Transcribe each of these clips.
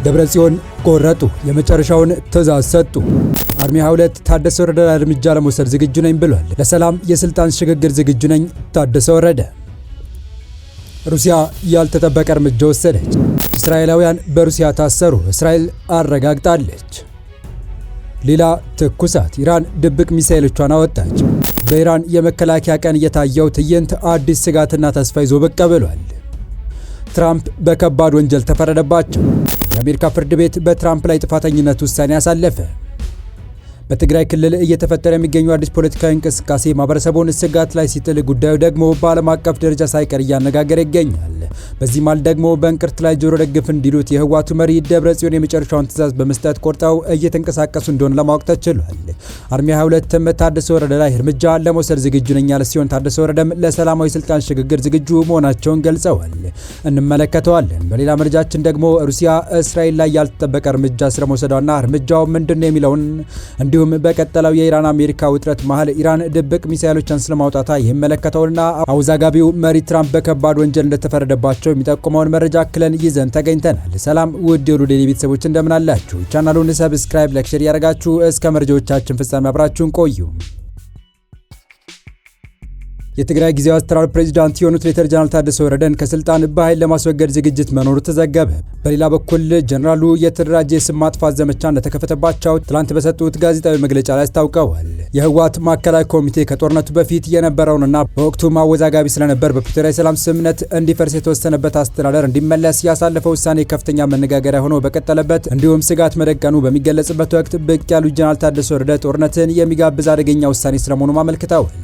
ደብረጽዮን ቆረጡ፣ የመጨረሻውን ትዕዛዝ ሰጡ። Army 22 ታደሰ ወረደ ላይ እርምጃ ለመውሰድ ዝግጁ ነኝ ብሏል። ለሰላም የስልጣን ሽግግር ዝግጁ ነኝ ታደሰ ወረደ። ሩሲያ ያልተጠበቀ እርምጃ ወሰደች። እስራኤላውያን በሩሲያ ታሰሩ፣ እስራኤል አረጋግጣለች። ሌላ ትኩሳት፣ ኢራን ድብቅ ሚሳኤሎቿን አወጣች። በኢራን የመከላከያ ቀን የታየው ትዕይንት አዲስ ስጋትና ተስፋ ይዞ ብቅ ብሏል። ትራምፕ በከባድ ወንጀል ተፈረደባቸው። የአሜሪካ ፍርድ ቤት በትራምፕ ላይ ጥፋተኝነት ውሳኔ አሳለፈ። በትግራይ ክልል እየተፈጠረ የሚገኙ አዲስ ፖለቲካዊ እንቅስቃሴ ማህበረሰቡን ስጋት ላይ ሲጥል፣ ጉዳዩ ደግሞ በዓለም አቀፍ ደረጃ ሳይቀር እያነጋገረ ይገኛል። በዚህ መሃል ደግሞ በእንቅርት ላይ ጆሮ ደግፍ እንዲሉት የህወሓቱ መሪ ደብረጽዮን የመጨረሻውን ትዕዛዝ በመስጠት ቆርጠው እየተንቀሳቀሱ እንደሆነ ለማወቅ ተችሏል። Army 22ም ታደሰ ወረደ ላይ እርምጃ ለመውሰድ ዝግጁ ነኝ ያለ ሲሆን፣ ታደሰ ወረደም ለሰላማዊ ስልጣን ሽግግር ዝግጁ መሆናቸውን ገልጸዋል። እንመለከተዋለን። በሌላ መረጃችን ደግሞ ሩሲያ እስራኤል ላይ ያልተጠበቀ እርምጃ ስለመውሰዷና እርምጃው ምንድን ነው የሚለውን፣ እንዲሁም በቀጠለው የኢራን አሜሪካ ውጥረት መሀል ኢራን ድብቅ ሚሳኤሎችን ስለማውጣቷ የሚመለከተውንና አወዛጋቢው መሪ ትራምፕ በከባድ ወንጀል እንደተፈረደባቸው የሚጠቁመውን መረጃ አክለን ይዘን ተገኝተናል። ሰላም ውድ የሁሉ ዴይሊ ቤተሰቦች፣ እንደምን አላችሁ? ቻናሉን subscribe፣ like፣ share እያደረጋችሁ እስከ መረጃዎቻችን ፍጻሜ አብራችሁን ቆዩ። የትግራይ ጊዜያዊ አስተዳደር ፕሬዚዳንት የሆኑት ሌተናል ጀነራል ታደሰ ወረደን ከስልጣን በኃይል ለማስወገድ ዝግጅት መኖሩ ተዘገበ። በሌላ በኩል ጀነራሉ የተደራጀ የስም ማጥፋት ዘመቻ እንደተከፈተባቸው ትላንት በሰጡት ጋዜጣዊ መግለጫ ላይ አስታውቀዋል። የህወሓት ማዕከላዊ ኮሚቴ ከጦርነቱ በፊት የነበረውንና በወቅቱ አወዛጋቢ ስለነበር በፕሪቶሪያ የሰላም ስምምነት እንዲፈርስ የተወሰነበት አስተዳደር እንዲመለስ ያሳለፈው ውሳኔ ከፍተኛ መነጋገሪያ ሆኖ በቀጠለበት፣ እንዲሁም ስጋት መደቀኑ በሚገለጽበት ወቅት ብቅ ያሉ ጀነራል ታደሰ ወረደ ጦርነትን የሚጋብዝ አደገኛ ውሳኔ ስለመሆኑም አመልክተዋል።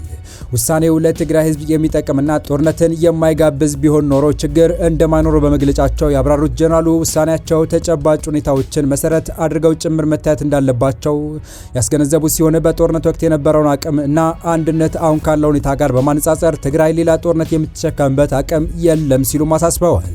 ውሳኔው ለትግራይ ህዝብ የሚጠቅምና ጦርነትን የማይጋብዝ ቢሆን ኖሮ ችግር እንደማይኖረው በመግለጫቸው ያብራሩት ጀነራሉ፣ ውሳኔያቸው ተጨባጭ ሁኔታዎችን መሰረት አድርገው ጭምር መታየት እንዳለባቸው ያስገነዘቡ ሲሆን፣ በጦርነት ወቅት የነበረውን አቅም እና አንድነት አሁን ካለው ሁኔታ ጋር በማነጻጸር ትግራይ ሌላ ጦርነት የምትሸከምበት አቅም የለም ሲሉም አሳስበዋል።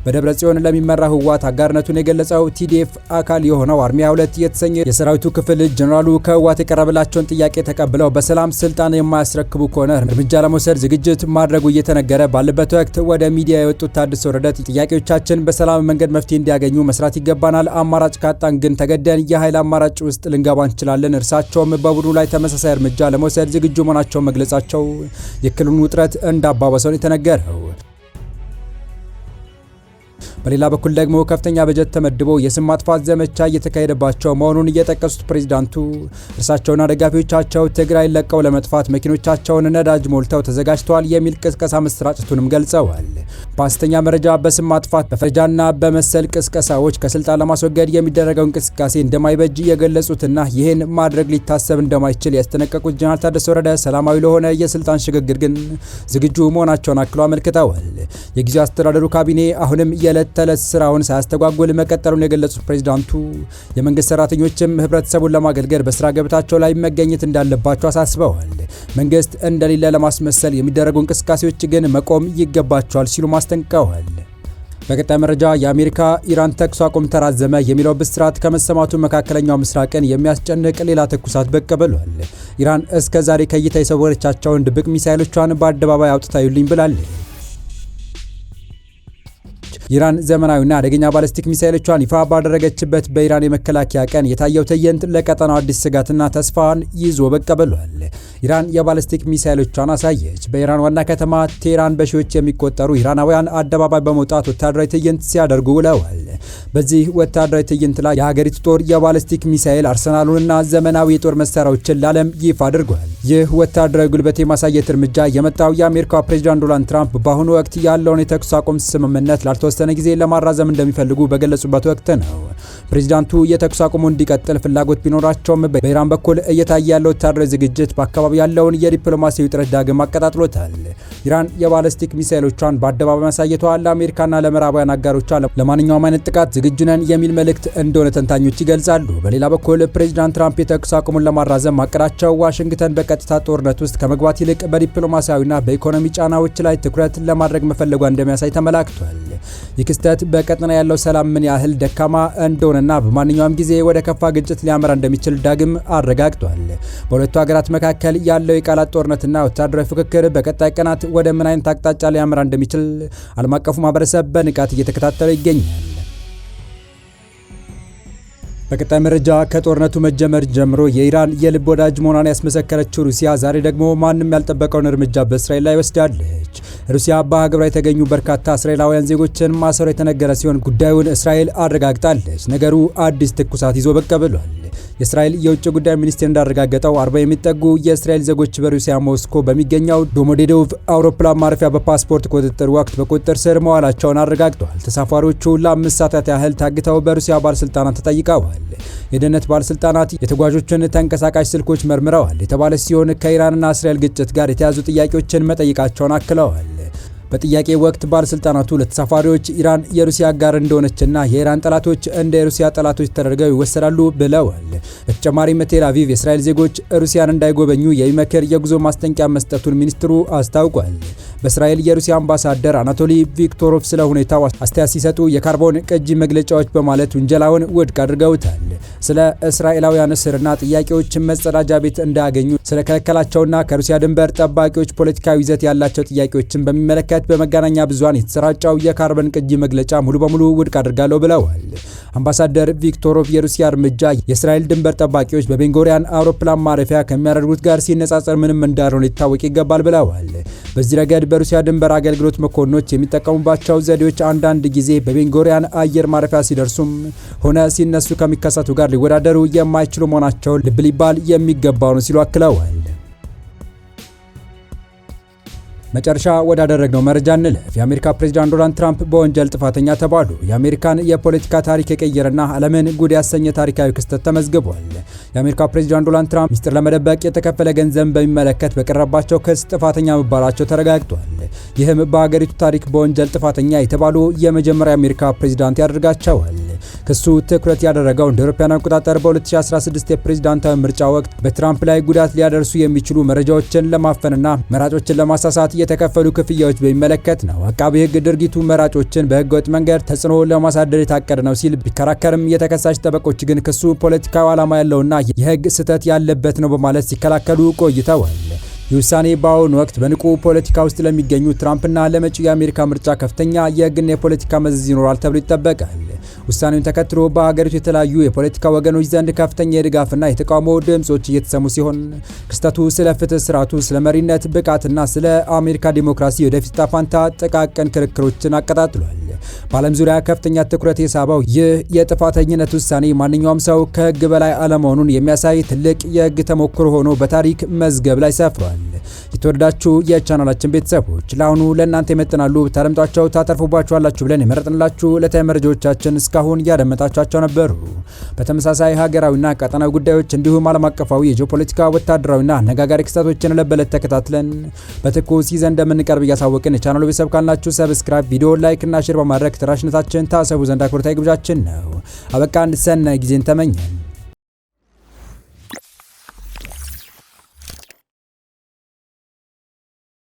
በደብረ ጽዮን ለሚመራ ህወሓት አጋርነቱን የገለጸው TDF አካል የሆነው Army 22 የተሰኘ የሰራዊቱ ክፍል ጀነራሉ ከህወሓት የቀረበላቸውን ጥያቄ ተቀብለው በሰላም ስልጣን የማያስረክቡ ከሆነ እርምጃ ለመውሰድ ዝግጅት ማድረጉ እየተነገረ ባለበት ወቅት ወደ ሚዲያ የወጡት ታደሰ ወረደ ጥያቄዎቻችን በሰላም መንገድ መፍትሄ እንዲያገኙ መስራት ይገባናል፣ አማራጭ ካጣን ግን ተገደን የኃይል አማራጭ ውስጥ ልንገባ እንችላለን፣ እርሳቸውም በቡድኑ ላይ ተመሳሳይ እርምጃ ለመውሰድ ዝግጁ መሆናቸውን መግለጻቸው የክልሉን ውጥረት እንዳባባሰው የተነገረው። በሌላ በኩል ደግሞ ከፍተኛ በጀት ተመድቦ የስም ማጥፋት ዘመቻ እየተካሄደባቸው መሆኑን እየጠቀሱት ፕሬዚዳንቱ፣ እርሳቸውና ደጋፊዎቻቸው ትግራይ ለቀው ለመጥፋት መኪኖቻቸውን ነዳጅ ሞልተው ተዘጋጅተዋል የሚል ቅስቀሳ መሰራጨቱንም ገልጸዋል። በሐሰተኛ መረጃ፣ በስም ማጥፋት፣ በፈረጃና በመሰል ቅስቀሳዎች ከስልጣን ለማስወገድ የሚደረገው እንቅስቃሴ እንደማይበጅ የገለጹትና ይህን ማድረግ ሊታሰብ እንደማይችል ያስጠነቀቁት ጀነራል ታደሰ ወረደ ሰላማዊ ለሆነ የስልጣን ሽግግር ግን ዝግጁ መሆናቸውን አክለው አመልክተዋል። የጊዜያዊ አስተዳደሩ ካቢኔ አሁንም የዕለት ተዕለት ስራውን ሳያስተጓጉል መቀጠሉን የገለጹት ፕሬዚዳንቱ፣ የመንግስት ሰራተኞችም ህብረተሰቡን ለማገልገል በስራ ገበታቸው ላይ መገኘት እንዳለባቸው አሳስበዋል። መንግስት እንደሌለ ለማስመሰል የሚደረጉ እንቅስቃሴዎች ግን መቆም ይገባቸዋል ሲሉ አስጠንቅቀዋል። በቀጣይ መረጃ የአሜሪካ ኢራን ተኩስ አቁም ተራዘመ የሚለው ብስራት ከመሰማቱ መካከለኛው ምስራቅን የሚያስጨንቅ ሌላ ትኩሳት ብቅ ብሏል። ኢራን እስከ ዛሬ ከእይታ የሰወረቻቸውን ድብቅ ሚሳይሎቿን በአደባባይ አውጥታ እዩልኝ ብላለች። ኢራን ዘመናዊና አደገኛ ባለስቲክ ሚሳይሎቿን ይፋ ባደረገችበት በኢራን የመከላከያ ቀን የታየው ትዕይንት ለቀጠናው አዲስ ስጋትና ተስፋን ይዞ ብቅ ብሏል። ኢራን የባለስቲክ ሚሳይሎቿን አሳየች። በኢራን ዋና ከተማ ቴህራን በሺዎች የሚቆጠሩ ኢራናውያን አደባባይ በመውጣት ወታደራዊ ትዕይንት ሲያደርጉ ውለዋል። በዚህ ወታደራዊ ትዕይንት ላይ የሀገሪቱ ጦር የባለስቲክ ሚሳይል አርሰናሉንና ዘመናዊ የጦር መሳሪያዎችን ለዓለም ይፋ አድርጓል። ይህ ወታደራዊ ጉልበት የማሳየት እርምጃ የመጣው የአሜሪካ ፕሬዚዳንት ዶናልድ ትራምፕ በአሁኑ ወቅት ያለውን የተኩስ አቁም ስምምነት ላልተወሰነ ጊዜ ለማራዘም እንደሚፈልጉ በገለጹበት ወቅት ነው። ፕሬዚዳንቱ የተኩስ አቁሙ እንዲቀጥል ፍላጎት ቢኖራቸውም፣ በኢራን በኩል እየታየ ያለው ወታደራዊ ዝግጅት በአካባቢ ያለውን የዲፕሎማሲ ውጥረት ዳግም አቀጣጥሎታል። ኢራን የባለስቲክ ሚሳይሎቿን በአደባባይ ማሳየቷ ለአሜሪካና ለምዕራባውያን አጋሮቿ ለማንኛውም አይነት ጥቃት ዝግጁ ነን የሚል መልእክት እንደሆነ ተንታኞች ይገልጻሉ። በሌላ በኩል ፕሬዚዳንት ትራምፕ የተኩስ አቁሙን ለማራዘም ማቀዳቸው ዋሽንግተን በቀጥታ ጦርነት ውስጥ ከመግባት ይልቅ በዲፕሎማሲያዊና በኢኮኖሚ ጫናዎች ላይ ትኩረት ለማድረግ መፈለጓ እንደሚያሳይ ተመላክቷል። ይህ ክስተት በቀጠና ያለው ሰላም ምን ያህል ደካማ እንደሆነና በማንኛውም ጊዜ ወደ ከፋ ግጭት ሊያመራ እንደሚችል ዳግም አረጋግጧል። በሁለቱ ሀገራት መካከል ያለው የቃላት ጦርነትና ወታደራዊ ፍክክር በቀጣይ ቀናት ወደ ምን አይነት አቅጣጫ ሊያመራ እንደሚችል ዓለም አቀፉ ማህበረሰብ በንቃት እየተከታተለ ይገኛል። በቀጣይ መረጃ ከጦርነቱ መጀመር ጀምሮ የኢራን የልብ ወዳጅ መሆኗን ያስመሰከረችው ሩሲያ ዛሬ ደግሞ ማንም ያልጠበቀውን እርምጃ በእስራኤል ላይ ወስዳለች። ሩሲያ በሀገሯ የተገኙ በርካታ እስራኤላውያን ዜጎችን ማሰሯ የተነገረ ሲሆን ጉዳዩን እስራኤል አረጋግጣለች። ነገሩ አዲስ ትኩሳት ይዞ ብቅ ብሏል። የእስራኤል የውጭ ጉዳይ ሚኒስቴር እንዳረጋገጠው 40 የሚጠጉ የእስራኤል ዜጎች በሩሲያ ሞስኮ በሚገኘው ዶሞዴዶቭ አውሮፕላን ማረፊያ በፓስፖርት ቁጥጥር ወቅት በቁጥጥር ስር መዋላቸውን አረጋግጠዋል። ተሳፋሪዎቹ ለ5 ሰዓታት ያህል ታግተው በሩሲያ ባለስልጣናት ተጠይቀዋል። የደህንነት ባለስልጣናት የተጓዦችን ተንቀሳቃሽ ስልኮች መርምረዋል የተባለ ሲሆን ከኢራንና እስራኤል ግጭት ጋር የተያያዙ ጥያቄዎችን መጠየቃቸውን አክለዋል። በጥያቄ ወቅት ባለስልጣናቱ ለተሳፋሪዎች ኢራን የሩሲያ አጋር እንደሆነችና የኢራን ጠላቶች እንደ የሩሲያ ጠላቶች ተደርገው ይወሰዳሉ ብለዋል። በተጨማሪም ቴል አቪቭ የእስራኤል ዜጎች ሩሲያን እንዳይጎበኙ የሚመክር የጉዞ ማስጠንቀቂያ መስጠቱን ሚኒስትሩ አስታውቋል። በእስራኤል የሩሲያ አምባሳደር አናቶሊ ቪክቶሮቭ ስለ ሁኔታው አስተያየት ሲሰጡ የካርቦን ቅጂ መግለጫዎች በማለት ውንጀላውን ውድቅ አድርገውታል። ስለ እስራኤላውያን እስርና ጥያቄዎች መጸዳጃ ቤት እንዳያገኙ ስለከለከላቸውና ከሩሲያ ድንበር ጠባቂዎች ፖለቲካዊ ይዘት ያላቸው ጥያቄዎችን በሚመለከት በመገናኛ ብዙሃን የተሰራጨው የካርበን ቅጂ መግለጫ ሙሉ በሙሉ ውድቅ አድርጋለሁ ብለዋል። አምባሳደር ቪክቶሮቭ የሩሲያ እርምጃ የእስራኤል ድንበር ጠባቂዎች በቤንጎሪያን አውሮፕላን ማረፊያ ከሚያደርጉት ጋር ሲነጻጸር ምንም እንዳልሆነ ሊታወቅ ይገባል ብለዋል። በዚህ ረገድ በሩሲያ ድንበር አገልግሎት መኮንኖች የሚጠቀሙባቸው ዘዴዎች አንዳንድ ጊዜ በቤንጎሪያን አየር ማረፊያ ሲደርሱም ሆነ ሲነሱ ከሚከሰቱ ጋር ሊወዳደሩ የማይችሉ መሆናቸውን ልብ ሊባል የሚገባው ነው ሲሉ አክለዋል። መጨረሻ ወዳደረግነው መረጃ እንለፍ። የአሜሪካ ፕሬዚዳንት ዶናልድ ትራምፕ በወንጀል ጥፋተኛ ተባሉ። የአሜሪካን የፖለቲካ ታሪክ የቀየረና ዓለምን ጉድ ያሰኘ ታሪካዊ ክስተት ተመዝግቧል። የአሜሪካ ፕሬዚዳንት ዶናልድ ትራምፕ ሚስጥር ለመደበቅ የተከፈለ ገንዘብ በሚመለከት በቀረባቸው ክስ ጥፋተኛ መባላቸው ተረጋግጧል። ይህም በሀገሪቱ ታሪክ በወንጀል ጥፋተኛ የተባሉ የመጀመሪያ የአሜሪካ ፕሬዚዳንት ያደርጋቸዋል። ክሱ ትኩረት ያደረገው እንደ አውሮፓውያን አቆጣጠር በ2016 የፕሬዚዳንታዊ ምርጫ ወቅት በትራምፕ ላይ ጉዳት ሊያደርሱ የሚችሉ መረጃዎችን ለማፈንና መራጮችን ለማሳሳት የተከፈሉ ክፍያዎች በሚመለከት ነው። አቃቢ ሕግ ድርጊቱ መራጮችን በህገወጥ መንገድ ተጽዕኖ ለማሳደር የታቀደ ነው ሲል ቢከራከርም የተከሳሽ ጠበቆች ግን ክሱ ፖለቲካዊ ዓላማ ያለውና የህግ ስህተት ያለበት ነው በማለት ሲከላከሉ ቆይተዋል። ይህ ውሳኔ በአሁኑ ወቅት በንቁ ፖለቲካ ውስጥ ለሚገኙ ትራምፕና ለመጪው የአሜሪካ ምርጫ ከፍተኛ የህግና የፖለቲካ መዘዝ ይኖራል ተብሎ ይጠበቃል። ውሳኔውን ተከትሎ በሀገሪቱ የተለያዩ የፖለቲካ ወገኖች ዘንድ ከፍተኛ የድጋፍና የተቃውሞ ድምጾች እየተሰሙ ሲሆን ክስተቱ ስለ ፍትህ ስርዓቱ፣ ስለ መሪነት ብቃትና ስለ አሜሪካ ዲሞክራሲ ወደፊት ዕጣ ፈንታ ጥቃቅን ክርክሮችን አቀጣጥሏል። በዓለም ዙሪያ ከፍተኛ ትኩረት የሳበው ይህ የጥፋተኝነት ውሳኔ ማንኛውም ሰው ከህግ በላይ አለመሆኑን የሚያሳይ ትልቅ የህግ ተሞክሮ ሆኖ በታሪክ መዝገብ ላይ ሰፍሯል። የተወደዳችሁ የቻናላችን ቤተሰቦች፣ ለአሁኑ ለእናንተ ይመጥናሉ፣ ብታደምጧቸው ታተርፉባችኋላችሁ ብለን የመረጥንላችሁ ዕለታዊ መረጃዎቻችን እስካሁን እያደመጣችኋቸው ነበሩ። በተመሳሳይ ሀገራዊና ቀጠናዊ ጉዳዮች እንዲሁም ዓለም አቀፋዊ የጂኦፖለቲካ፣ ወታደራዊና አነጋጋሪ ክስተቶችን ዕለት በዕለት ተከታትለን በትኩስ ይዘን እንደምንቀርብ እያሳወቅን የቻናሉ ቤተሰብ ካልሆናችሁ subscribe፣ ቪዲዮ like እና share በማድረግ ተደራሽነታችን ታሰቡ ዘንድ አክብሮታዊ ግብዣችን ነው። አበቃን። ሰናይ ጊዜን ተመኘን።